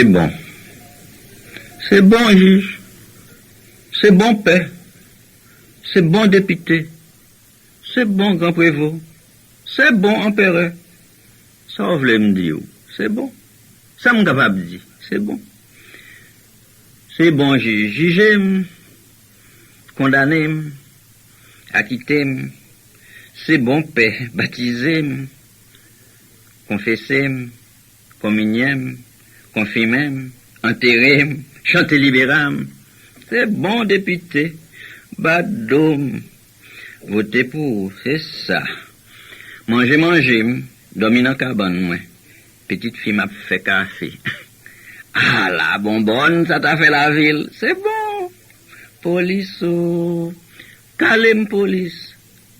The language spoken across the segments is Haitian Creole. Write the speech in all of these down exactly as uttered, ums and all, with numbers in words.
Se bon. Se bon jij. Se bon pè. Se bon depite. Se bon gran prevo. Se bon anperè. Sa w vle m di w? Se bon. Sa m kapab di? Se bon. Se bon jij jije m, kondane m, akite m. Se bon pè batize m, konfese m, konminye m, konfimen m, antere m, chante libera m. Se bon depite, bat do m, vote pou ou, se sa. Manje manje m, dòmi nan kabann mwen. Pitit fi m ap fè kafe. Ala bonbòn sa ta fè lavil. Se bon. Polis o. Kale m polis.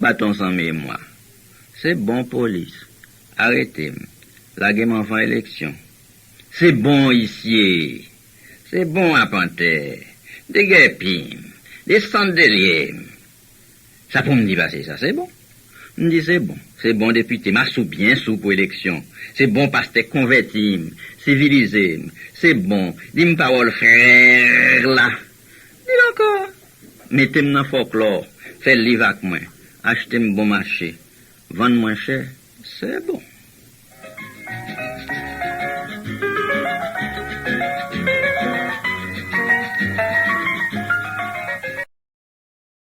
Baton san memwa. Se bon polis. Arete m. Lage m anvan eleksyon. Se bon isye. Se bon apantè. Degèpi m. Desann delye m. Sa pou m di pase sa, se bon. M di se bon. Se bon depite m, asou byen sou pou eleksyon. Se bon pastè konvèti m, sivilize m. Se bon, di m pawòl frè la. Di l ankò. Mete m nan fòklò, fè liv ak mwen, achte m bon mache, vann mwen chè, se bon.